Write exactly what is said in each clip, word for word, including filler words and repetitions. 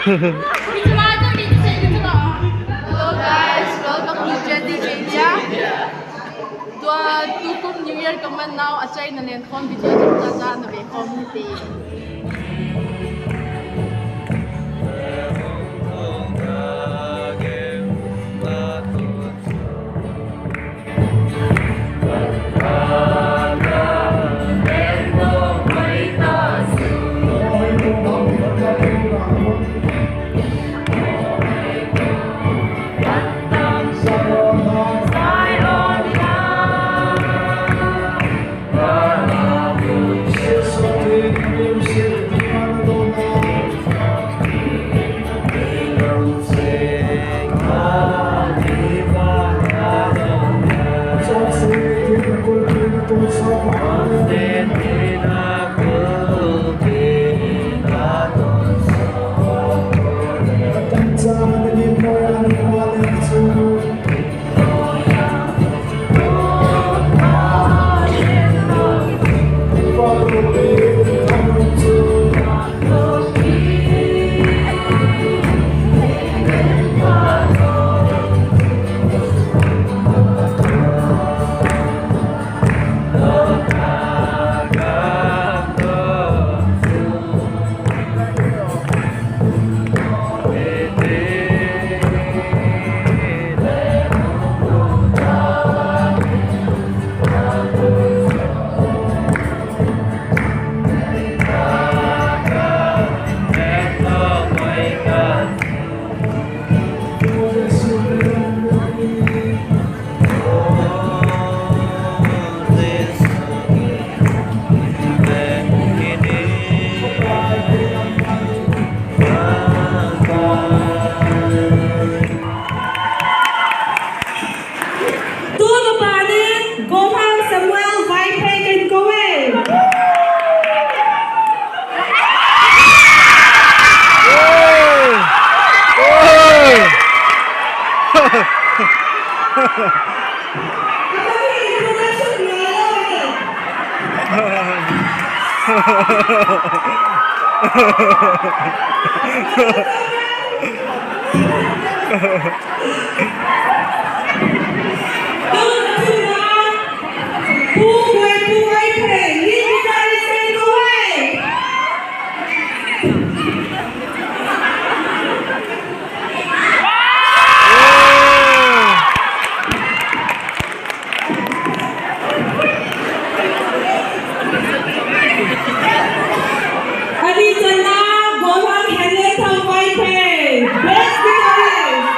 Hello guys, welcome to J D Media. Tua tukum New Year kaman nau achaina lenkhom video chomcha cha nave khom hite. Tun upa nin Gohang Samuel Vaiphei kahin kou e. Ani channa Gohang Henry Thang Vaiphei, best guitarist.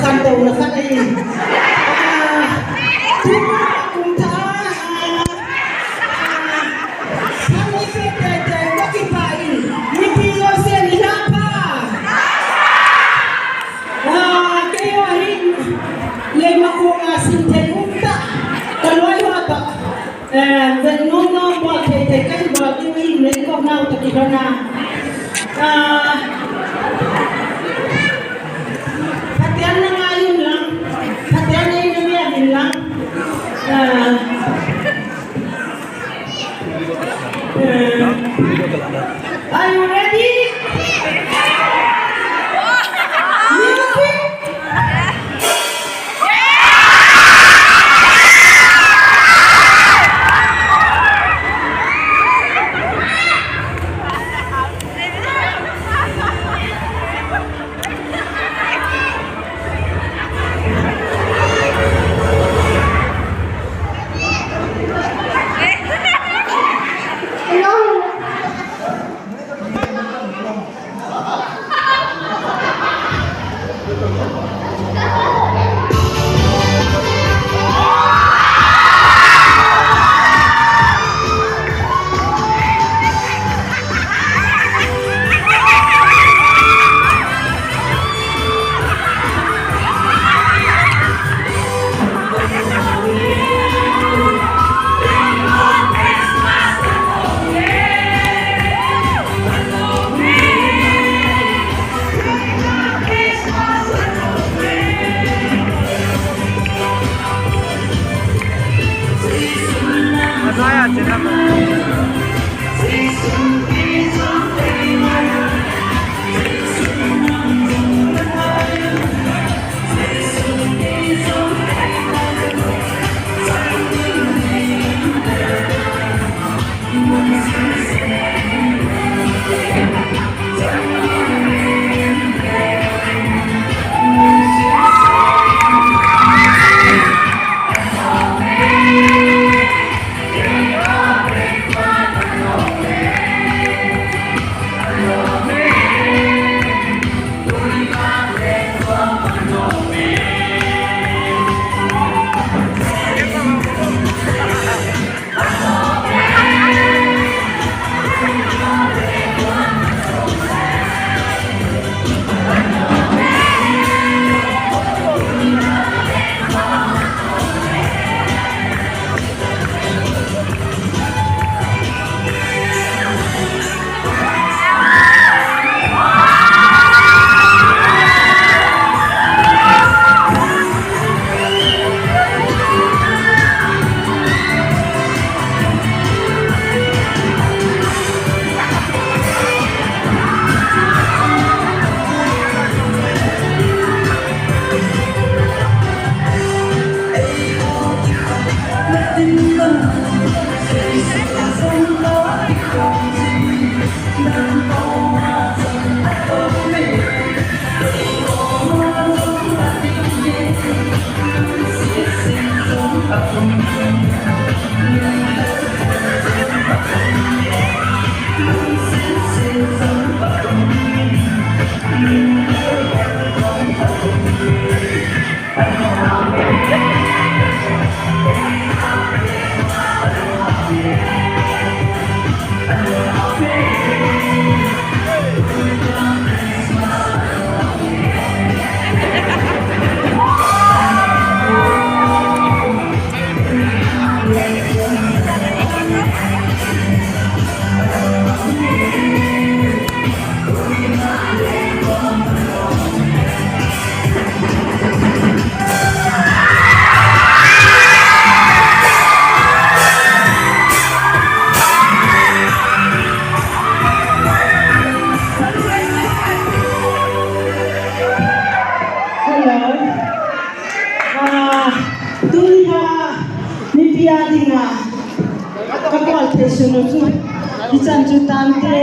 Khantouna khat ahi. Ah, tuna kum thah a, ah, ah, thangni peh tei tei kakipah in, mipi jousen nilhah pha. Ah, keiho hi Leimakhong a simthei umtah, kaloi ho toh. Eh, vet nom nom bol thei thei kahi bol diu ahin, Leimakhong nao toh kilhon a. Ah, Pathen na ngai un lang, Pathen na ngai un lang. Ah, eh, are you ready? Music. Hello. Ah, tuni a mipi a dinga kabol thei sunu chu, hichan chu tante.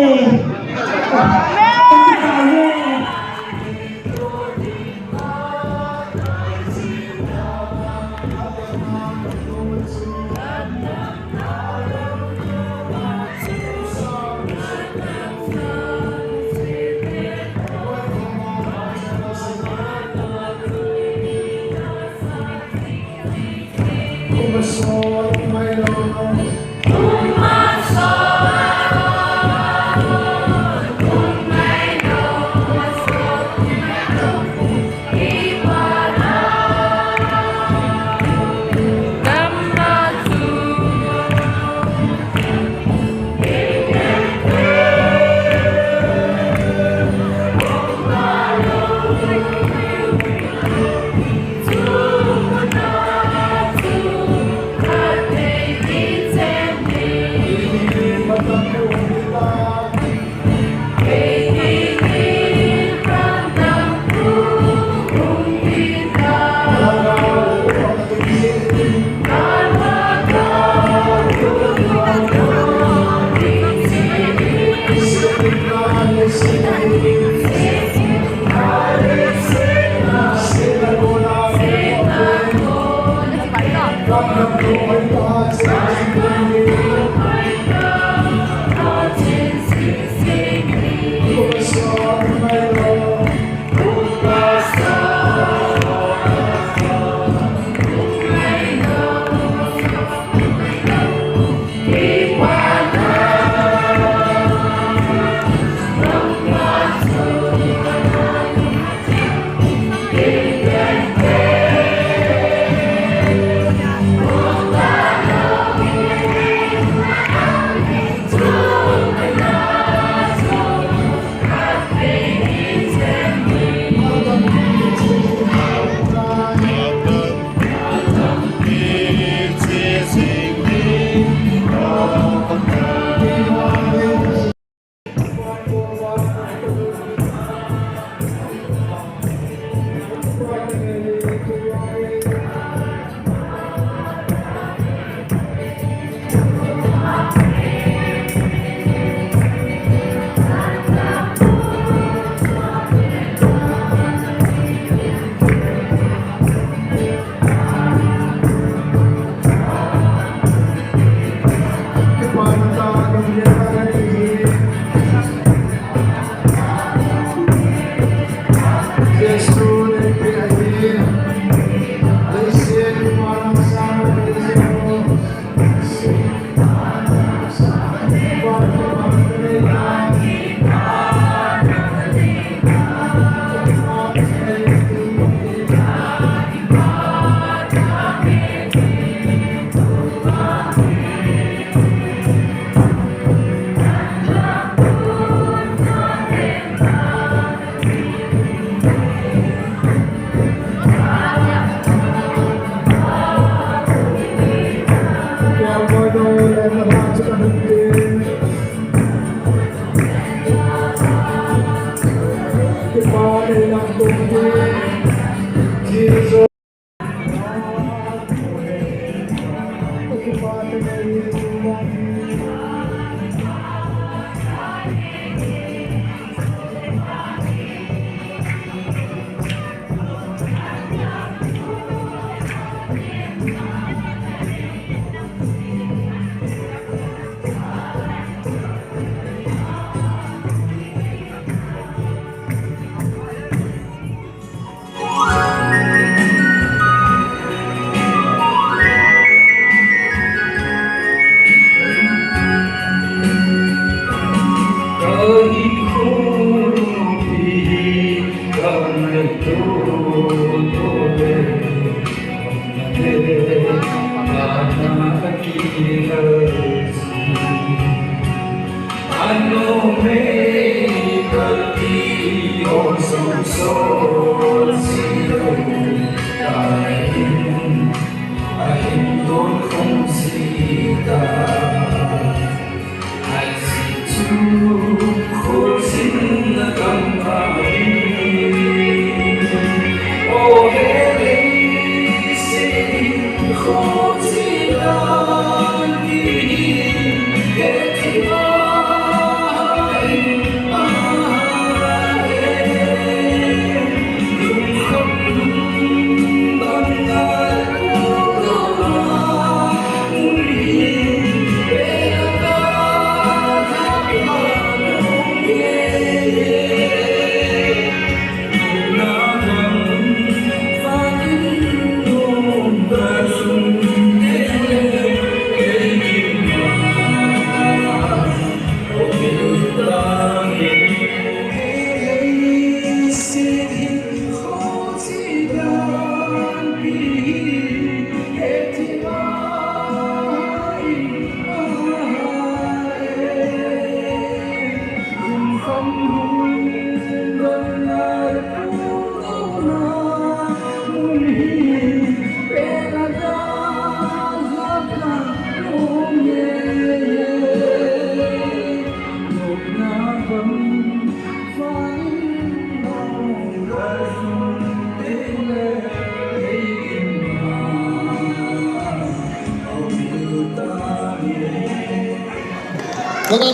Kona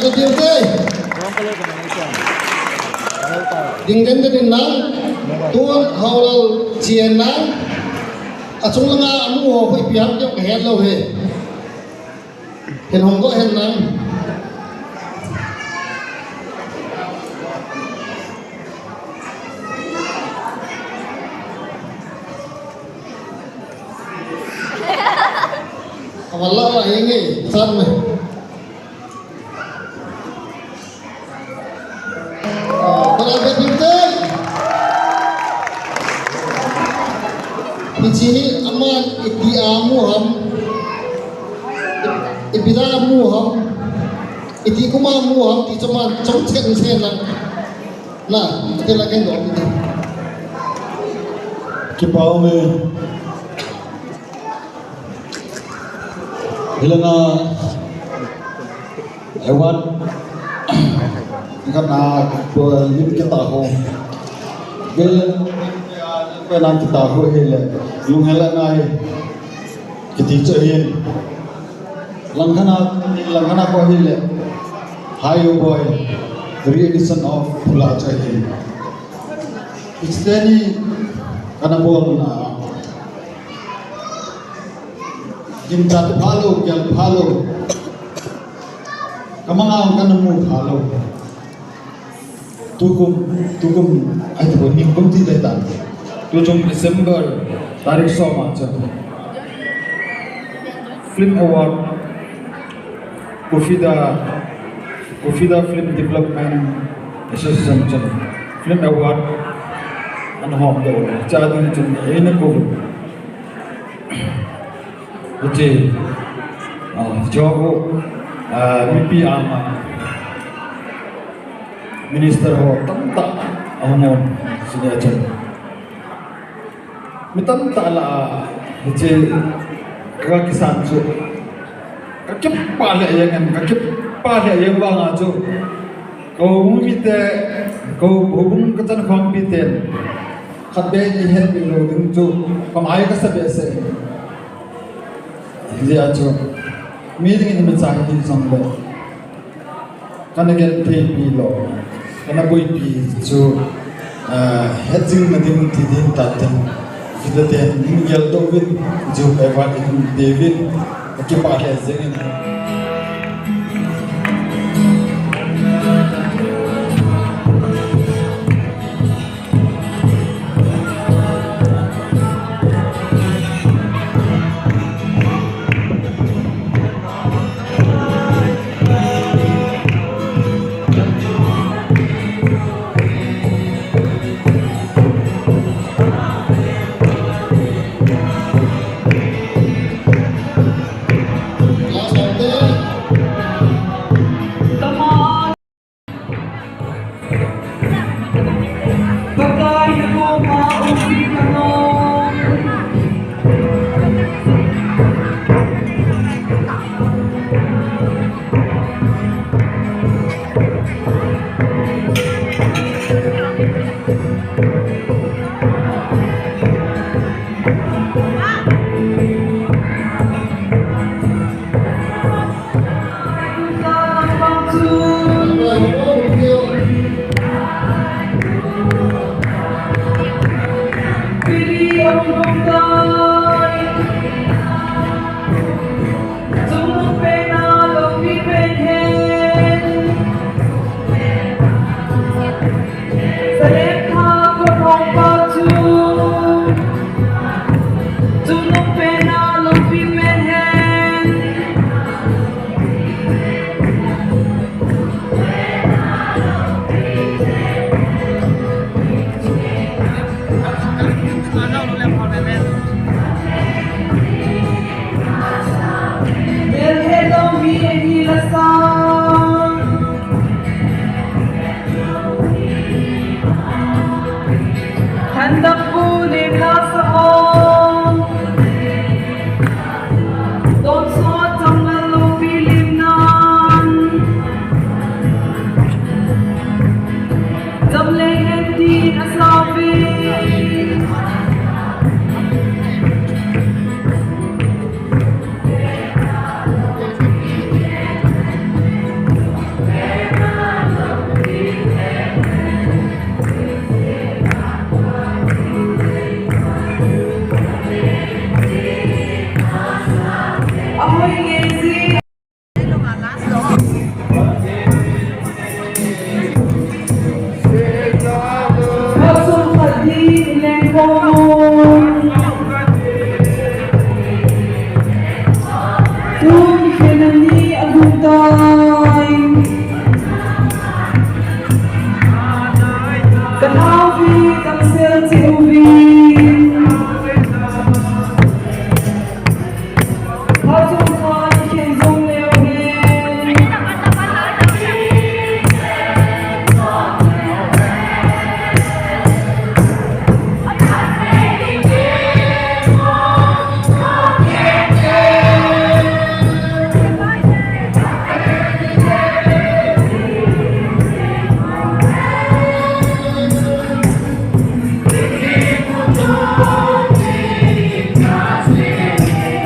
te tiu te. Ding den den in lang. Tun Haolal chien lang. Achung langa amu ho hoi piang jong ka het lou he. Hin hong go hen lang. Amal la la henge, san me. Para betul. Hichi hi aman iti amu ham. Ipi ja amu ham. Iti kuma amu ham ti chaman chong chen chen lang. Na, ati la ken do iti. Kipah ume. Hilanga Award khat na ko lim kita ho. Bil ko na kita ho hile. Lunghel na hi. Kiti chu hin. Langkhana, langkhana ko hile. Hi yo boy. Re-edition of Phula chu hin. Extend kana bol na. Gimchat phalou, gel phalou. Kamang ang kana mu phalou. Tukum, tukum, ai tukum, nikum ti dai tan. Tukum December, tarik som a chu. Film Award, Kufida, Kufida Film Development Association chun. Film Award, ana hom doh. Cha ding chun, ei na ku. Hiche, ah, hiche ho, ah, mipi ama, minister ho tamtah ahung um, senior chun. Mi tamtah lah a, hiche, ka kisan chu. Ka kipah lheh jeng in, ka kipah lheh jeng vang a chu. Ka houbung mite, ka houbung ka chankhompi ten. Khat beh ni het mi lou ding chu, ka mai ka sa behseh. Hijeh a chu, mi dingin imacha hi jongle, kana gentheipi lou, kana boipi chu, ah, het jing na ding ti ding ta tin, hita ten, min geldoh uvin, chu ka va in David, ka kipah lheh jeng in.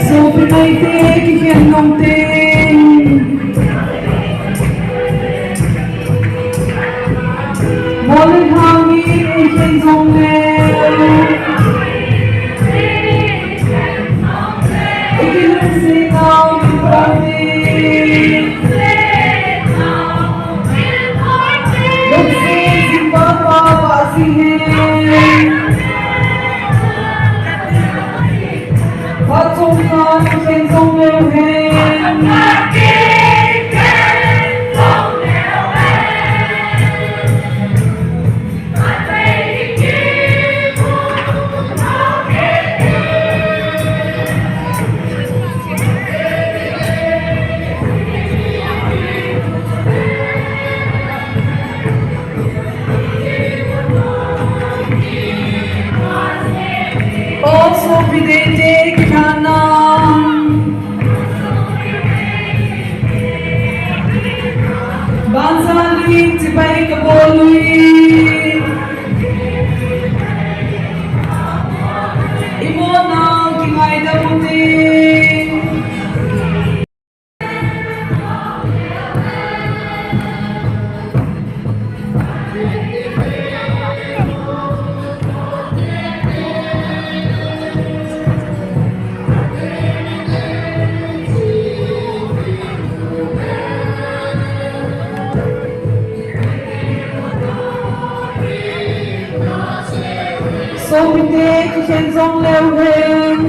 Sopinaite, kikhen nom teng. Mol le lhang in eikhen jongleu, ikilungset nau min pang in. Lungset jing pa pa pa ji hen. Phat chomkhat kikhen jongleu hen. O sopite, kikhen nom. Bansa li chibai kabol uve. Imu nau kingaidam ute. Sopite, kikhen jongleu hen.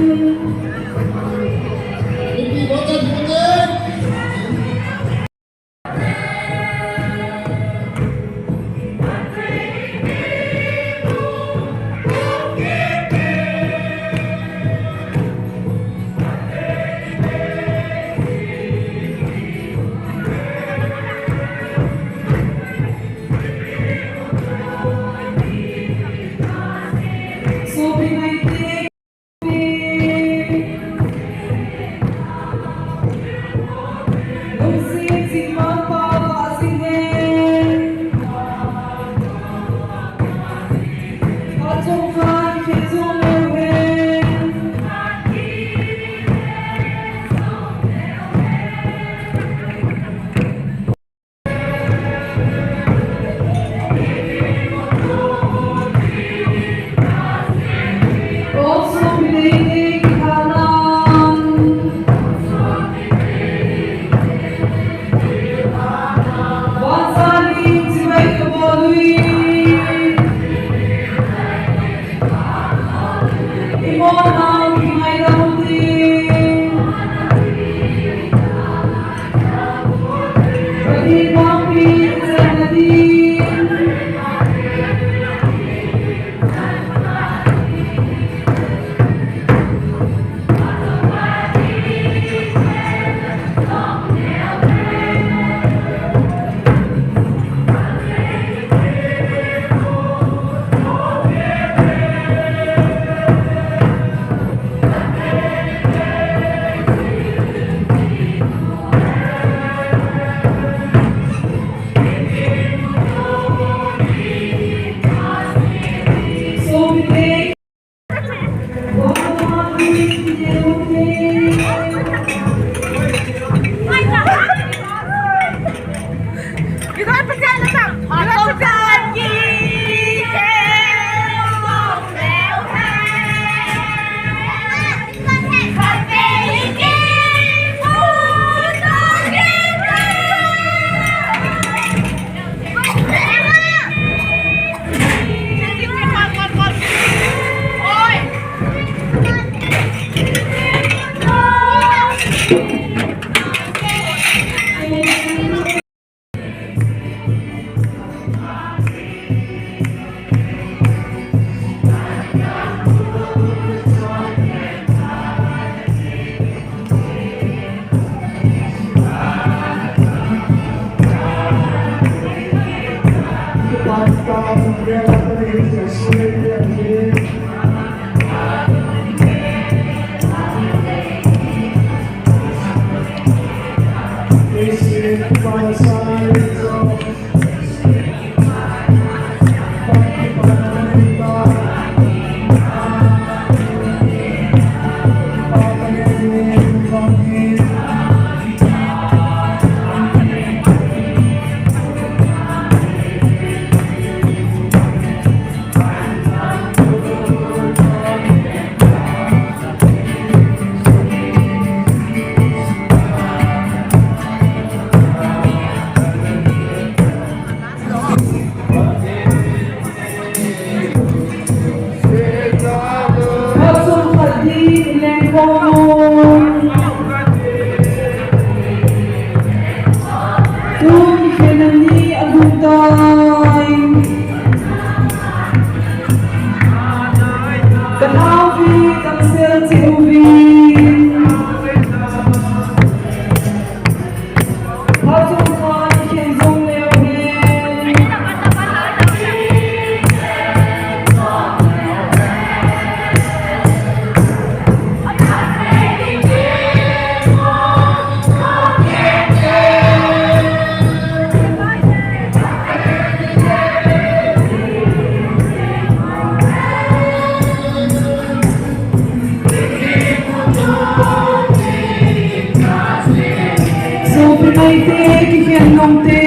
Sopinai te, kikhen nom te.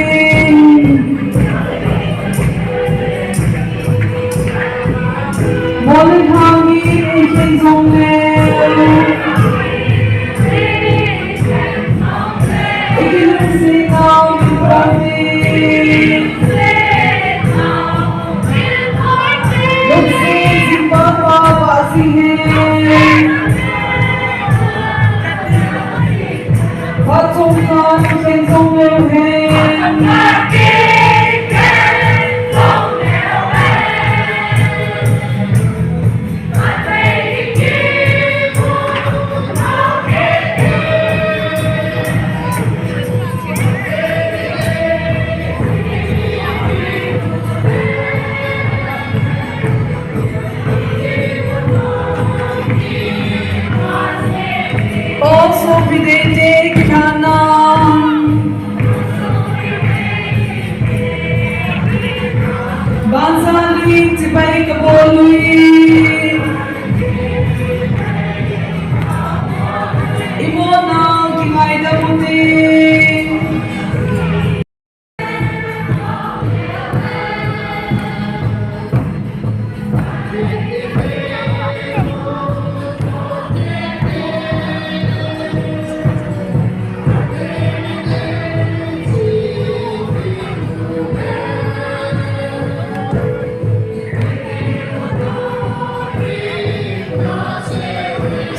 Mol le lhang in eikhen jong le, eikhen jong le, O sopi te, kikhen nom. Bansan in chibai kabol uvin. Imo nau kingaidam ute.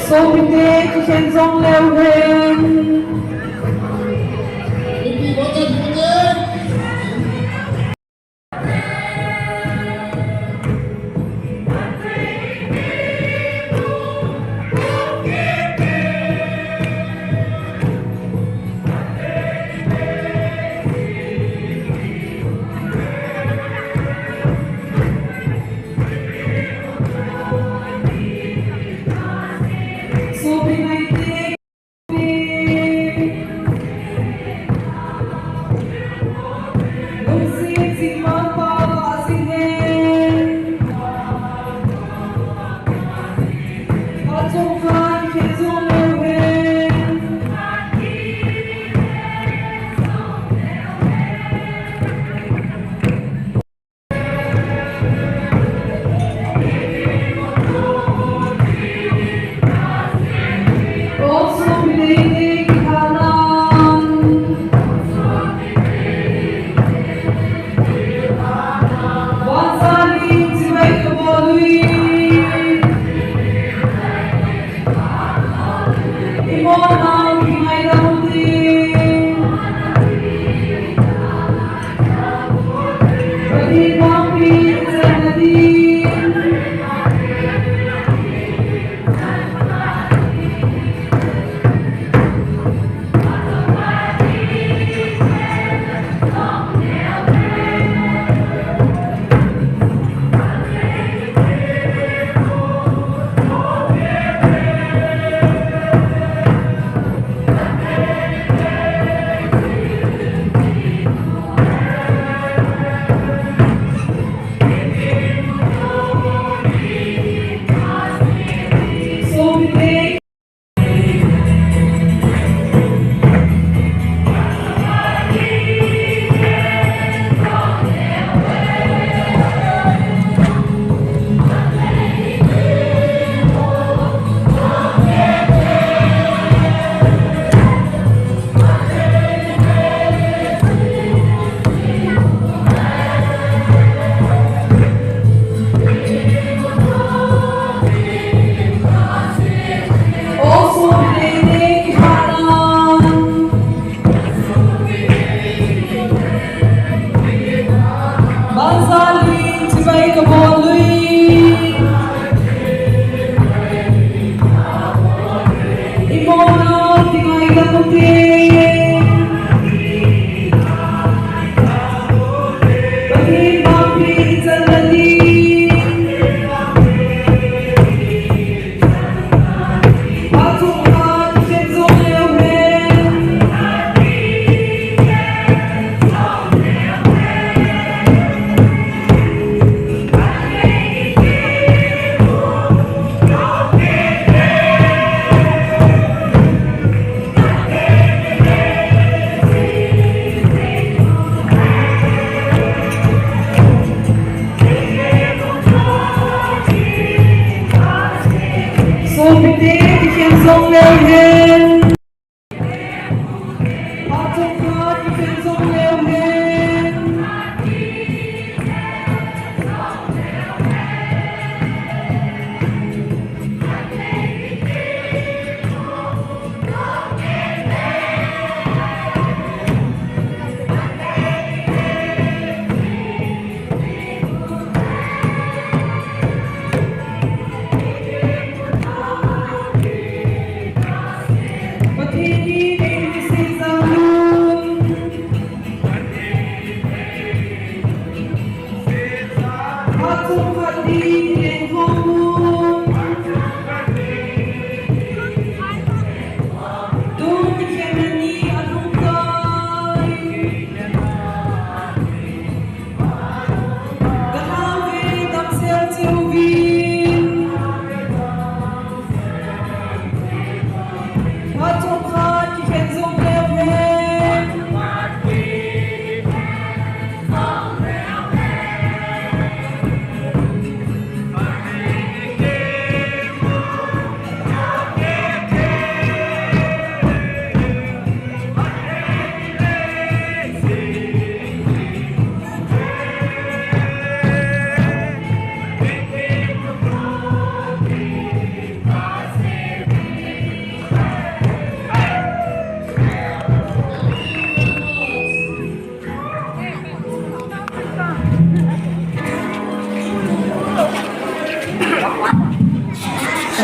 Sopite, kikhen jong leu hen.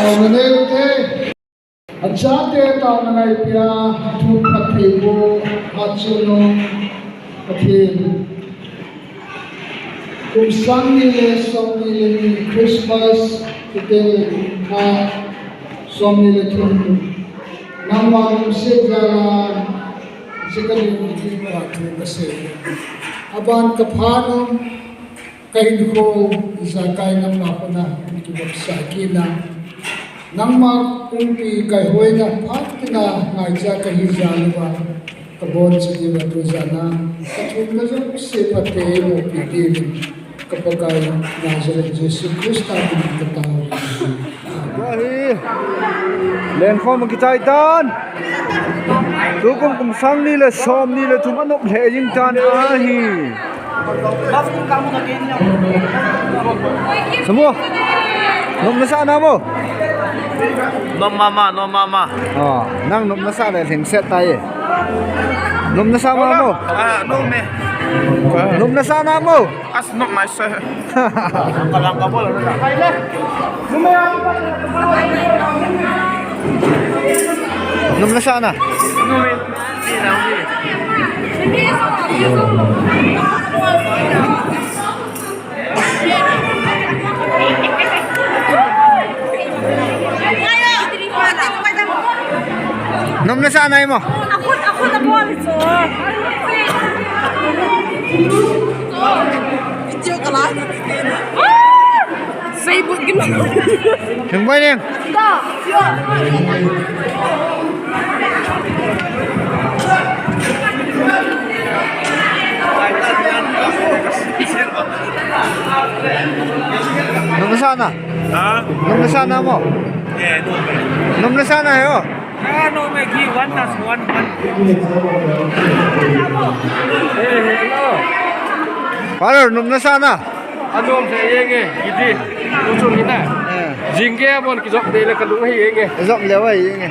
Amen. Achate taona ngaipia, thu phattheiboh, Pathen u, Pathen. Kum sang ni le som ni le ni Christmas, kite kha som ni le thum. Nangma lungset jal a, jikalim ni ka thu ka sei. Aban ka phat u, Ka hinkho ijakai nangma khut a kivopsah kit a, nangma kongpi kaihoina phat khat a ngaicha kahi jal uva, kabonchauva tujan a kathumna jouse phatthei eiboh peh diuvin, ka Pakai Nazareth Jesu Christa min in katao uve. Ahi. Lenkhom akichai tan. Tukum kum sang ni le som ni le thum anop lheh jing tan ahi. Samu. Nop nasa na mo? Nop mama, nop mama. Oh, nang nop nasa le lhingset tai. Nop nasa mama mo? Ah, no me. Nop nasa na mo? As not my sir. Kalang ka bol na. Nop nasa na? Nop nasa na mo? Ako, ako na po, ito. Video ka lang. Say, but gina. Yung ba yan? Da. Nop nasa na? Ha? Nop nasa na mo? Eh, no. Nop nasa na yo. Ah, no, me gi one plus one, one. Eh, hello. Father, nop nasa na? Anom se yenge, gidi. Usun hina. Eh. Jingge mon kijop de le kalung hi yenge. Jop le wa yenge.